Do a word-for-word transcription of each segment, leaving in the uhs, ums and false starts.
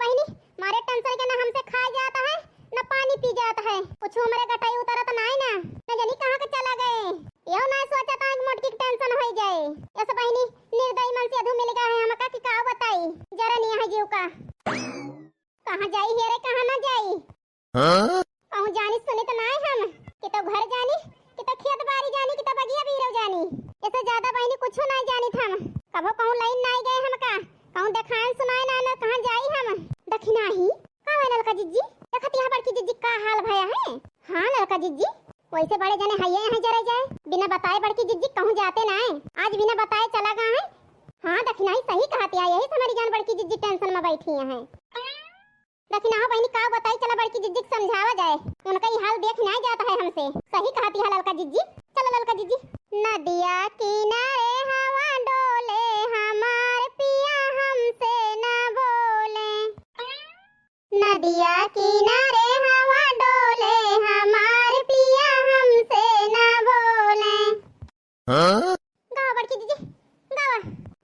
बहिनी, मारे tension के ना हमसे खाए जात है, ना पानी पी जात है। कुछ हमरे गटाई उतरत नाई ना, न जानी कहाँ के चला गए। यो ना सोचत है कि मोटकी के tension होइ जाए। यस बहिनी, निर्दयी मन से अधू मिल गया है हमका कि का बताई, जरा नहीं है जीव का। कहाँ जाई हे रे, कहाँ ना जाई? हाँ? कहूँ जानी सुनी तो नाई हम, कि तो घर जानी, कि तो खेत बारी जानी, कि तो बगिया बीरो जानी। ऐसे ज्यादा बहिनी कुछो नाई जानित हम। कभो कहूँ लइन नाई गए हमका, कहूँ देखाएन सुनाएन ना, कहाँ जाई हम। दखिनाही, का है ललका जिज्जी? देखत यहाँ बड़की जिज्जी का हाल भया है। हाँ ललका जिज्जी, वैसे बड़े जने हइये यहाँ जरे जाए, बिना बताए बड़की जिज्जी कहूँ जाते नाई। आज बिना बताए चला गया है। हाँ दखिनाही सही कहत या, यही से हमारी जान बड़की जिज्जी tension में बैठी है। दखिनाहो बहिनी का बताई, चला बड़की जिज्जी के समझावा जाए, उनका ई हाल देख नाई जात है हमसे। सही कहत या ललका जिज्जी, चला ललका जिज्जी। नदिया किनारे हवा डोले, हमार पिया हमसे ना बोले। नदिया किनारे हवा डोले, हमार पिया हमसे ना बोले। हाँ? गावा बड़की जिज्जी, गावा।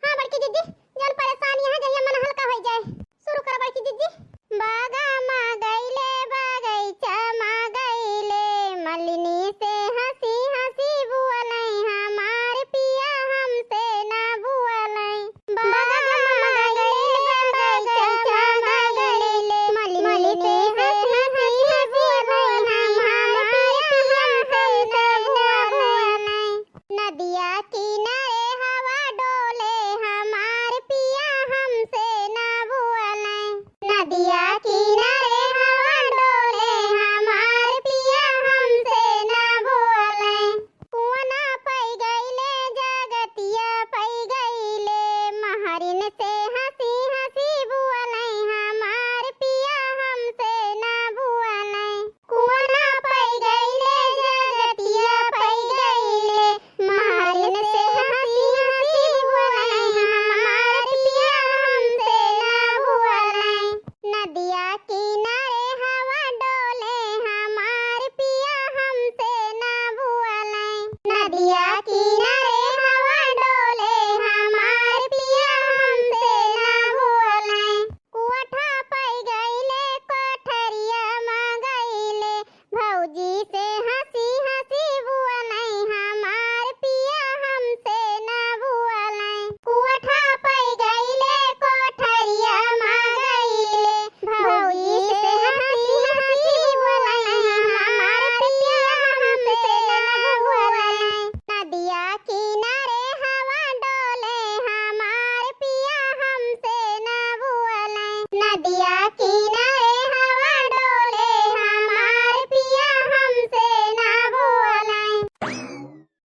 हाँ बड़की जिज्जी, जन परेशान यहाँ जहिया मन हल्का होइ जाए। शुरू कर बड़की जिज्जी। बागा मा गईले, बगैचा मा गईले, मलिनी से हँसी हँसी बुअलई, हमार पिया हमसे ना बुअलई। बागा मा गईले, बगैचा मा गईले, मलिनी से हँसी हँसी बुअलई, हमार पिया हमसे ना बुअलई। नदिया किनारे हवा डोले, हमार पिया हमसे ना बुअलई। नदिया किनारे हवा डोले, हमार पिया हमसे ना बुअलई। कुआँ ना पइ गईले, जगतिया पइ गईले, महरिन से हँसी हँसी बुअलई, हमार पिया हमसे ना बुअलई। कुआँ ना पइ गईले, जगतिया पइ गईले, महरिन से हँसी हँसी बुअलई, हमार पिया हमसे ना बुअलई। नदिया किनारे हवा डोले, हमार पिया हमसे ना बुअलई। नदिया किनारे हवा डोले, हमार पिया हमसे ना बुअलई। कोठा पइ गईले, कोठरिया मा गईले, भौजी से हँसी हँसी बुअलई, हमार पिया हमसे ना बुअलई। कोठा पइ गईले, कोठरिया मा गईले, भौजी से हँसी हँसी बुअलई, हमार पिया हमसे ना बुअलई। नदिया किनारे हवा डोले, हमार पिया हमसे ना बुअलई। नदिया किनारे हवा डोले, हमार पिया हमसे ना बुअलई।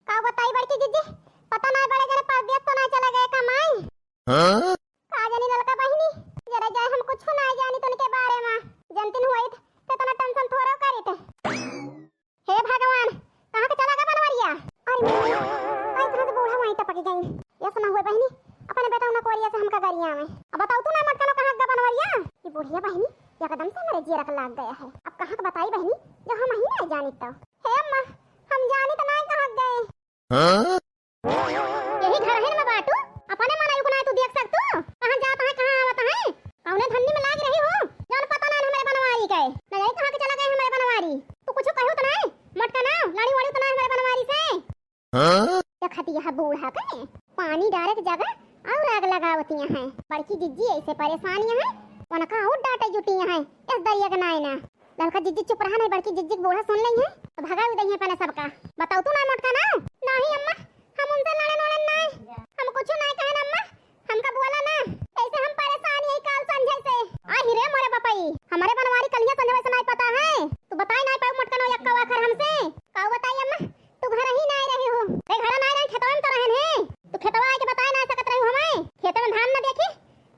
का बताई बड़की जिज्जी, पता नाई बड़े जने परदेस तो नाई चला गए कमाई। हाँ? का जानी ललका बहिनी, जरा जाए हम कुछ नाई जानी तो उनके बारे मा। जनतिन होइत तो इतना tension थोड़ो करित। हे भगवान, कहाँ के चला गा बनवरिया? अरे मोरे, आई कहाँ से बूढ़ा माई टपक गई। यस ना हुए बहिनी, अपने बेटा उन्हें कोरिया से हमका गरिया में। अब बताओ तू ना मटकनो कहाँ गा बनवरिया? ये बुढ़िया बहिनी एकदम से हमारे जियरा के लाग गया है। अब कहाँ के बताई बहिनी, जो हम ही नाई जानी तो। हे अम्मा, हम जानी तो नाई कहाँ गए। हाँ? यही घर है ना बाटू, अपने मन आयु को ना तू देख सकतू, कहाँ जात है, कहाँ आवत है, कौने धन्नी में लाग रही हो, जौन पता ना हमरे बनवारी के, न जाई कहाँ के चला गए हमरे बनवारी। तू कुछ कहू तो नहीं, मोटका ना, लड़ी वड़ी तो नहीं हमरे बनवारी से। हाँ? देखत यह बूढ़ा के पानी डारे के जगह और आग लगावतिया हैं। बड़की जिज्जी ऐसे परेशानियां हैं, उनका और डांटे जुटिया हैं, इस दरिया के नाई ना। ललका जिज्जी चुप रहा, नहीं बड़की जिज्जी के बूढ़ा सुन लेई है, तो भगाई दई है पहले सबका। बताओ तू ना मोटका ना। नहीं अम्मा, हम उनसे लड़न वड़न नहीं, हम कुछ नहीं कहन अम्मा, हमका बोला ना, ऐसे हम परेशान यही काल संझे से। आही रे मोरे बपई, हमारे बनवारी कलिया संझे से नहीं पता है, तू बताई नहीं पाऊ मोटका ना यक्का वाखर हमसे। का बताई अम्मा, तू घर ही नहीं रही हो। अरे घर नहीं रही, खेतवा में तो रहन है। तू खेतवा आके बताए ना सकत रही हमें। खेते में धान न देखी,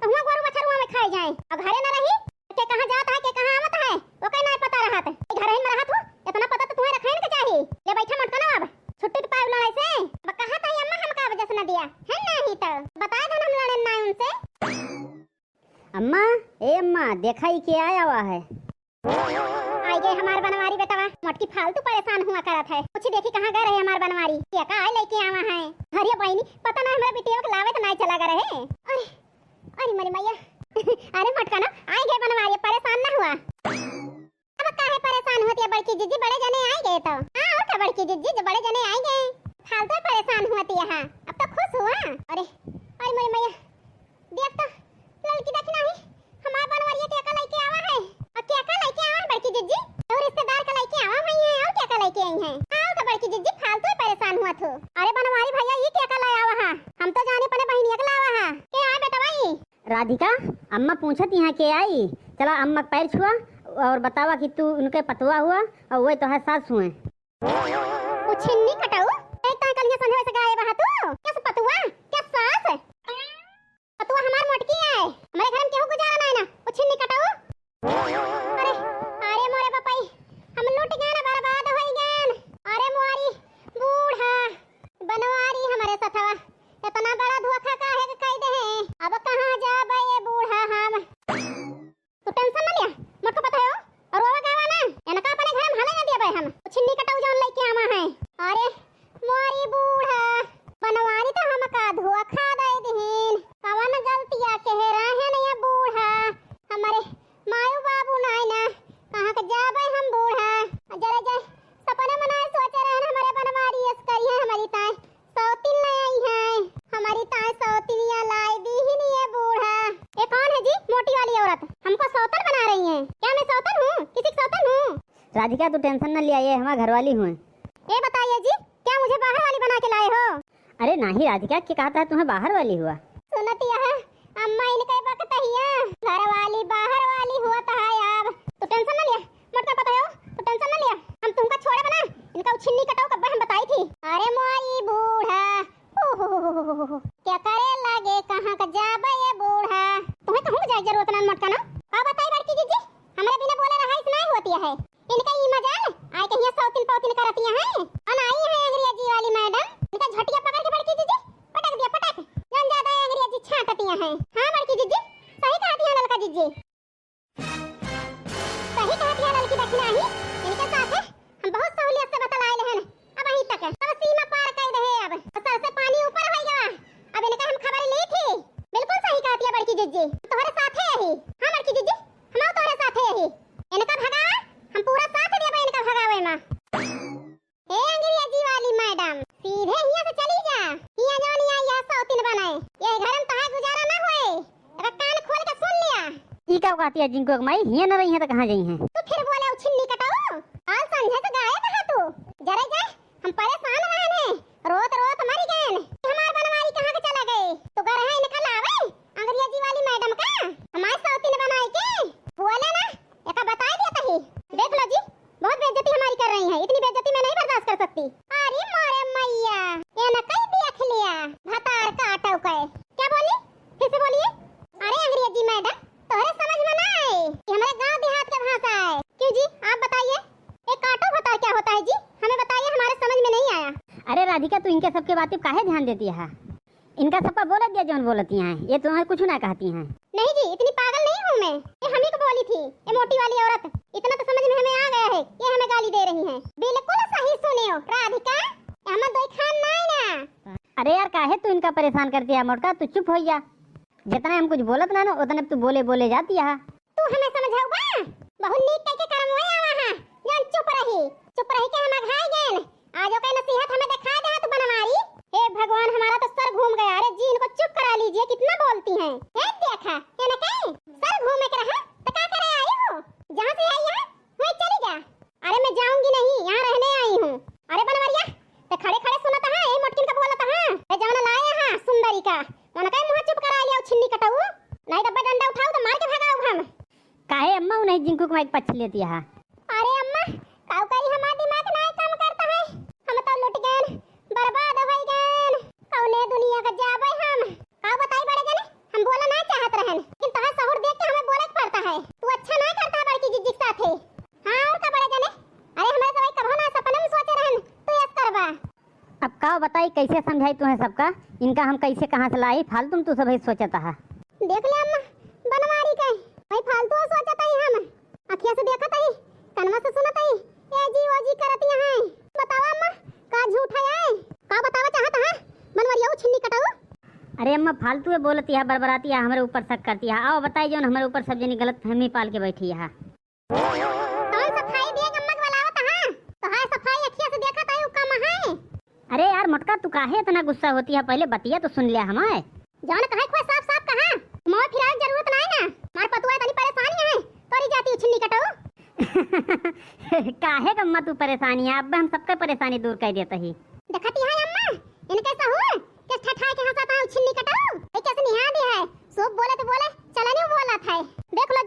तो हुआ गोरू बछरुआ में खाए जाए। अब घरे न रही, के कहाँ जात है, के कहाँ आवत है, ओके नहीं पता रहत। ए घर ही में रहत हो, इतना पता तो तुम्हें रखे के चाही। ले बैठा मत कनो अब। छुट्टी तो पाए लड़ाई से। अब कहा था अम्मा हमका वजह से न दिया। है नहीं तो बताए था हम लड़े ना उनसे। अम्मा, ए अम्मा, देखा ही के आया हुआ है। आई गए हमार बनवारी बेटवा, मोटकी फालतू परेशान हुआ करत है। कुछ देखी कहाँ गए रहे हमार बनवारी, के का आए लेके आवा है। अरे बहिनी, पता ना हमारे बिटिया के लावे तो नहीं चला गए रहे। अरे, अरे मोरी मैया। अरे मोटका ना, आई राधिका, अम्मा पूछत यहाँ के आई, चला अम्मा के पैर छुआ और बतावा कि तू उनके पतोहा हुआ और वही तोहार सास हुए। उछिन्नी कटाऊ, एक तो कल ये संझा से गायब है तू, कैसे पतोहा, कैसे सास? पतोहा हमार मोटकी है, हमारे घर में केहू गुजारा ना है ना, उछिन्नी कटाऊ। अरे, अरे मोरे बपई, हम लुट गए ना, बर्बाद हो गए। अरे मोरी बूढ़ा, बनवारी हमारे सथवा, इतना बड़ा धोखा काहे के कई दे हैं? अब कहाँ जाबे ये बूढ़ा हम? तू tension ना लिया, मोटका पतोहा हो, और रोवा गावा ना, इनका अपने घर में हले ना दिया हम। उछिन्नी कटाऊ जौन लेके आवा है। अरे मोरी बूढ़ा, बनवारी तो हमका धोखा दे दिहिन। कवन गलतिया के रहे न ये बूढ़ा, हमारे मायू बाबू नाई ना, कहाँ के जाबे हम बूढ़ा। जरे जाए सपने मनाए सोचे रहन हमारे बनवारी ऐस करिए हमारी ताई सौतिन ले आई है, हमारी ताई सौतिनिया लाई दिहिन ये बूढ़ा। ये कौन है जी मोटी वाली औरत, हमको सौतन बना रही है? क्या मैं सौतन हूँ, किसी की सौतन हूँ? राधिका, तू tension न लिया, ये हमारी घरवाली हुए। ये बताइए जी, क्या मुझे बाहर वाली बना के लाए हो? अरे नहीं राधिका, के कहत है तुम्हें बाहर वाली हुआ? सुनत यह अम्मा, इनके बकत हिया, घर वाली बाहर वाली हुआ तो है। अब तू tension न लिया, मोटका पतोहा हो, तू tension न लिया, हम तुमका छोड़े बना, इनका उछिन्नी कटाऊ कब्बे हम बताई थी। अरे मोरी बूढ़ा, ओहो, क्या करे लागे, कहाँ का जाबे ये बूढ़ा? तुम्हें कहूँ जाए जरूरत ना मोटका ना। का बताई बड़की जीजी, हमरे बिना बोले रहाइश नहीं होती है। इनका ई मजाल, आए कहिया सौतिन पौतिन करतिया हैं। अन आई है अंग्रेजी वाली मैडम, इनका झटिया पकड़ के बड़की जीजी, पटक दिया, पटक। जौन ज्यादा अंग्रेजी छांटतिया हैं। हाँ बड़की जीजी, सही कहतिया ललका जीजी। सही कहतिया ललकी दक्षिणा ही, इनके साथ है, हम बहुत सहूलियत से बतलाए लेहन। अब वहीं तक, अब सीमा पार कर दे अब। सर से पानी ऊपर हो गया। अब इनका हम खबर ली थी। बिल्कुल सही कहतिया बड़की जीजी, तोहरे साथे यही। हाँ बड़की जीजी, हम तोहरे साथे यही। इनका भगा, हम पूरा साथ देबे इनका भगावे मा। ए अंग्रेजी वाली मैडम, सीधे हियां से चली जा। हियां जौन आई यह सौतिन बनाए, ये घर में तहार गुजारा ना होए। अगर कान खोल के सुन लिया। ई का कहती है जिंकू के माई, हियां न रही है तो कहाँ जाई हैं? तू फिर बोले उछिन्नी कटाऊ, आज संझे से गायब है तू। जरे जा, हम परेशान रहन हैं, रोत रोत मर गए। हमार बनवारी कहाँ के चला गए? तू घर है इनका लावे, अंग्रेजी वाली मैडम का, हमारे सौतिन बनाए के। बोले ना, एका बताए दिया तही। देख लो जी, बहुत बेइज्जती हमारी कर रही हैं, इतनी बेइज्जती मैं नहीं बर्दाश्त कर सकती। अरे मोरे मैया, ये न कई देख लिया, भतार काटो के। क्या बोली? फिर से बोलिए। अरे अंग्रेजी मैडम, तोहरे समझ में ना आए, ये हमारे गांव देहात के भाषा है। क्यों जी, आप बताइए, ये काटो भतार क्या होता है जी? हमें बताइए, हमारे समझ में नहीं आया। अरे राधिका, तू इनके सबके बातें काहे ध्यान देती है? इनका सबका बोलत दिया जौन बोलती हैं, ये तुम्हें कुछ ना कहती हैं। नहीं जी, इतनी पागल नहीं हूँ मैं, ये हम ही को बोली थी, ये मोटी वाली औरत। इतना तो समझ में हमें आ गया है, ये हमें गाली दे रही हैं। बिल्कुल सही सुने हो राधिका, ये हमार दोई खान ना है ना। अरे यार, काहे तू इनका परेशान करती है मोटका, तू चुप हो जा। जितने हम कुछ बोलत ना ना, उतने तू बोले बोले जाती है। तू हमें समझाऊ बा? बहुत नीक कह के करम हुए आवा है, जौन चुप रही, चुप रही के हम अघाई गए। आज ओके नसीहत हमें दिखा दे तू बनवारी। हे भगवान, हमारा तो सर घूम गया। अरे जी, इनको चुप करा लीजिए, कितना बोलती हैं। हे देखा, ये न कहे, सर घूमे के रहा, तो का करे आई हो? जहाँ से आई है, वहीं चली जा। अरे मैं जाऊंगी नहीं, यहाँ रहने आई हूँ। अरे बनवरिया, ते खड़े खड़े सुनत है, ए मोटकिन का बोलत है, ए जवन लाए है सुंदरी का, उनका मुँह चुप करा लिया, छिन्नी कटाऊ, नहीं तो डंडा उठाऊ तो मार के भगाऊ हम। काहे अम्मा उन्हें जिंकू के माई के पक्ष लेती है? अरे अम्मा, काऊ करी, हमार दिमाग नाय काम करता है। हम तो लुट गएन, बर्बाद हो गएन। कौने दुनिया का जाबे हम? काऊ बताई बड़े जने, हम बोला ना चाहत रहन, लेकिन तोहार सहूर देख के हमें बोले के पड़ता है। तू अच्छा ना करता है बड़की जिज्जी के साथे। हाँ और का बड़े जने? अरे हमारे सवाई कभो ना सपने में सोचे रहन, तू यस करबा। अब का बताई, कैसे समझाई तुम्हें सबका, इनका हम कैसे कहाँ से लाई, फालतू में तू सब ही सोचता है। देख ले अम्मा, बनवारी के, भाई फालतू सोचता ही हम, अखिया से देखत ही, कनवा से सुनत ही, ए जी ओ जी करत यहाँ है। बतावा अम्मा, का झूठ है आए? का बतावा चाहत है? बनवरिया छिन्नी कटाऊ। अरे अम्मा, फालतू है बोलती है, बरबराती है, हमरे ऊपर शक करती है। आओ बताई जौन हमरे ऊपर सब जनी गलत फहमी पाल के बैठी है। कौन सफाई दिए गम्मा के बलावत हा? तोहार सफाई अखिया से देखत है, उ कम है। अरे यार मोटका, तू काहे इतना गुस्सा होती है? पहले बतिया तो सुन लिया हमारे। जौन कहे खोए साफ साफ कहा, मोह फिराल जरूरत ना है ना। मार पतुआ तनी परेशानी है, तोरी जाती उछिन्नी कटाऊ। काहे गम्मा तू परेशानी है? अब हम सबके परेशानी दूर कर देते ही। देखती है अम्मा, इनके सहूर के ठठाए के हंसत है उछिन्नी कटाऊ। ए कैसे निहा दी है, सूप बोले तो बोले,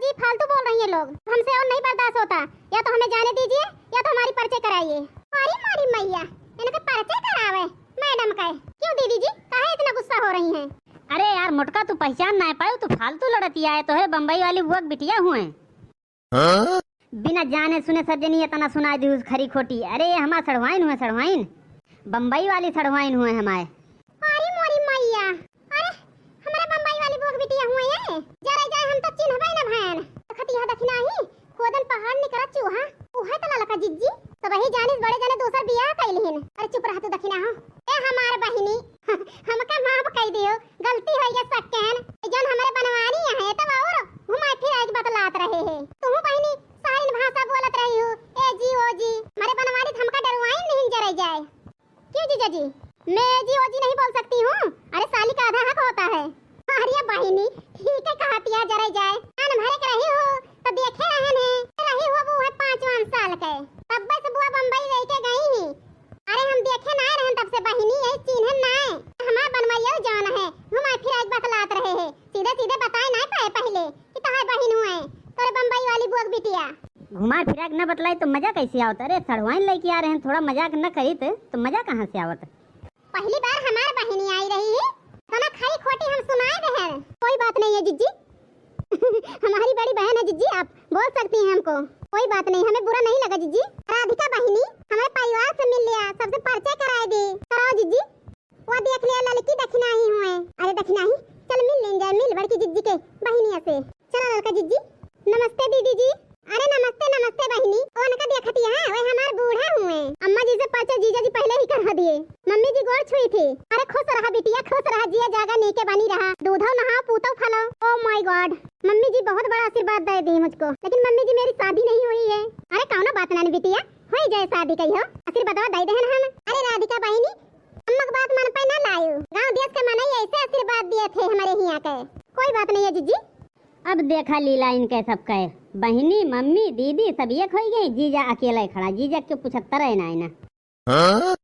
ये फालतू बोल रही हैं लोग, हमसे और नहीं बर्दाश्त होता। या तो हमें जाने दीजिए या तो हमारी परिचय कराइए। अरे मोरी मैया, इनके परिचय करावे मैडम का। क्यों दीदी जी, काहे इतना गुस्सा हो रही हैं? अरे यार मोटका, तू पहचान ना पायो, तू फालतू लड़तिया है, तोहरे बम्बई वाली बुआ के बिटिया हुए। हाँ? बिना जाने सुने सब जनी इतना सुनाई दी उस खरी खोटी। अरे ये हमार सढ़वाइन हुए, सढ़वाइन, बम्बई वाली सढ़वाइन हुए हमारे। अरे मोरी मैया, अरे हमारे बम्बई वाली बुआ के बिटिया हुए हैं। जरा जाए हम तो चिन्हबे न भैन। खतिया दखिना ही, खोदन पहाड़ निकरा चूहा, उहे त ललका जिज्जी। तबही जानिस बड़े जने दूसर बियाह कइलिहिन। अरे चुप रह तू दखिना हो। ए हमार बहिनी, हमका माफ कइ दियो, गलती होइ गै सक्केन। जौन हमरे बनवारी है तब और घुमाए फिराए के बतलात रहे है। तू बहिनी सारिन भाषा बोलत रही हो, ए जी ओ जी। हमरे बनवारी त हमका डरवाइन नहीं जरे जाए। क्यों जीजा जी, मैं जी ओ जी नहीं बोल सकती हूँ? अरे साली का आधा हक होता है। अरे बहिनी, ठीक है कहतिया जरे जाए। कान भरे के रही हो तो देखे रहन है, रही हो वो है पाँचवान साल के, तब्बे से बुआ बम्बई लेके गई ही। अरे हम देखे ना रहन तब से बहिनी, यही चिन्हन ना है। हमार बनवैया जौन है, घुमाए फिराए के बतलात रहे है, सीधे सीधे बताए ना पाए पहले कि तहार बहिन हुए, तोरे बम्बई वाली बुआ के बिटिया। घुमा फिरा के न बतलाई तो मजा कैसे आवत? अरे सड़वाइन लइके आ रहे हैं, थोड़ा मजाक न करित तो मजा कहाँ से आवत? पहली बार हमार बहिनी आई रही है, तना खरी खोटी हम सुनाए दे हैं। कोई बात नहीं है जिज्जी, हमारी बड़ी बहन है जिज्जी, आप बोल सकती हैं हमको, कोई बात नहीं, हमें बुरा नहीं लगा जिज्जी। राधिका बहिनी, हमारे परिवार से मिल लिया, सबसे परिचय कराए दे, कराओ जिज्जी। वो देख लिया ललकी दखिनाही हुए। अरे दखिनाही, चल मिल लेन जाए, मिल बड़की जिज्जी के बहिनिया से। चला ललका जिज्जी। नमस्ते दीदी जी। अरे नमस्ते नमस्ते बहिनी। उनका देखती है, वह हमार बूढ़ा हुए। अम्मा जी से परिचय जीजा जी पहले ही करा दिए। मम्मी जी गोड़ छुई थी। अरे खुश रहा बिटिया, खुश रहा, जिया जागा नीके बनी रहा, दूधो नहाओ पूतो फलो। Oh my God, मम्मी जी बहुत बड़ा आशीर्वाद दे दी मुझको, लेकिन मम्मी जी मेरी शादी नहीं हुई है। अरे कौनो बात ना बिटिया, हो जाए शादी कहियो, आशीर्वाद दे देहन हम। अरे राधिका बहिनी, अम्मा के बात मन पे ना लायो, गाँव देश के मनई ऐसे आशीर्वाद दिए थे हमारे हियाँ के। कोई बात नहीं है जिज्जी। अब देखा लीला इनके सबके, बहिनी, मम्मी, दीदी सब एक होइ गई, जीजा अकेले खड़ा, जीजा के पूछत रहे ना, ना। हाँ?